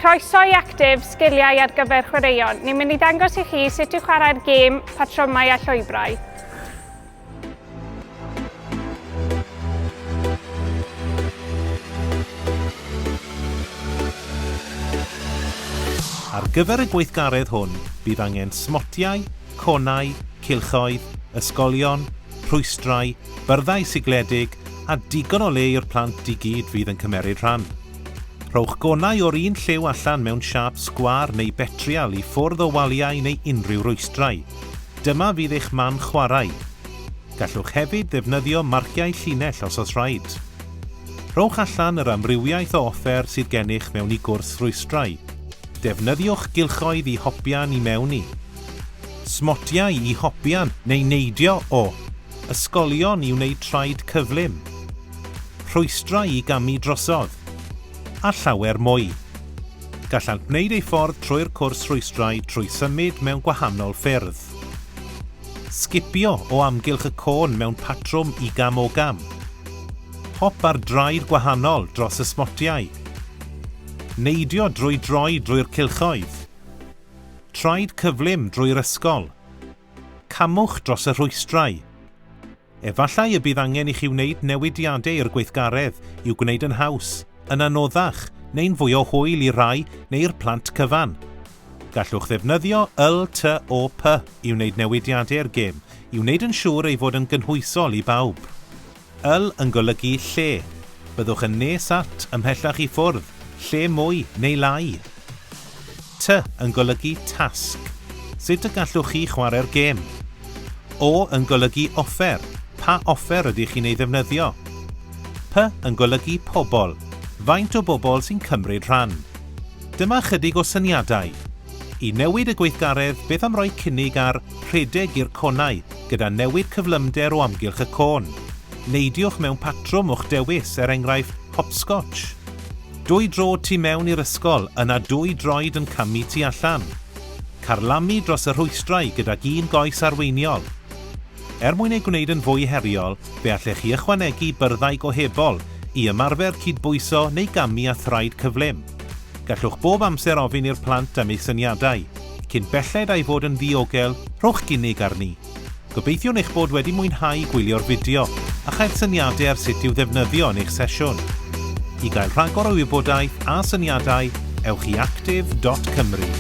Croeso i Actif, sgiliau ar gyfer chwaraeon. Ni'n mynd i ddangos i chi sut i chwarae'r gêm patrymau a llwybrau. Ar gyfer y gweithgaredd hwn, bydd angen smotiau, conau, cylchoedd, ysgolion, rhwystrau, byrddau sigledig a digon o le i'r plant i gyd fydd yn cymeryd rhan. Rhowch gonau o'r un lliw allan mewn siâp sgwâr neu betrial i ffwrdd o waliau neu unrhyw rwystrau. Dyma fydd eich man chwarae. Gallwch hefyd ddefnyddio marciau llinell os oes rhaid. Rhowch allan yr amrywiaeth o offer sydd gennych mewn i gwrs rhwystrau. Defnyddiwch gylchoedd i hopian i mewn i. Smotiau i hopian neu neidio o. Ysgolion i wneud traed cyflym. Rhwystrau i gamu drosodd. A llawer mwy. Gallant wneud eu ffordd trwy'r cwrs rhwystrau trwy symud mewn gwahanol ffyrdd. Sgipio o amgylch y côn mewn patrwm igam-ogam. Hop ar draed gwahanol dros y smotiau. Neidio drwy droi drwy'r cylchoedd. Traed cyflym drwy'r ysgol. Camwch dros y rhwystrau. Efallai y bydd angen i chi wneud newidiadau i'r gweithgaredd i'w gwneud yn haws, yn anoddach, neu'n fwy o hwyl i rai neu i'r plant cyfan. Gallwch ddefnyddio LTOP i wneud newidiadau i'r gêm i wneud yn siŵr ei fod yn gynhwysol i bawb. Yl yn golygu lle. Byddwch yn nes at, ymhellach i ffwrdd, lle mwy neu lai. Ty yn golygu tasg. Sut y gallwch chi chwarae'r gêm? O yn golygu offer. Pa offer ydych chi'n ei ddefnyddio? P yn golygu pobl. Faint o bobl sy'n cymryd rhan? Dyma ychydig o syniadau. I newid y gweithgaredd, beth am roi cynnig ar rhedeg i'r conau gyda newid cyflymder o amgylch y côn? Neidiwch mewn patrwm o'ch dewis, er enghraifft, hopscotch. Dwy droed tu mewn i'r ysgol, yna dwy droed yn camu tu allan. Carlamu dros y rhwystrau gydag un goes arweiniol. Er mwyn ei gwneud yn fwy heriol, fe allech chi ychwanegu byrddau gohebol i ymarfer cydbwyso neu gamu â thraed cyflym. Gallwch bob amser ofyn i'r plant am eu syniadau. Cyn belled â'i fod yn ddiogel, rhowch gynnig arni. Gobeithiwn eich bod wedi mwynhau gwylio'r fideo a chael syniadau ar sut i'w ddefnyddio yn eich sesiwn. I gael rhagor o wybodaeth a syniadau, ewch i actif.cymru.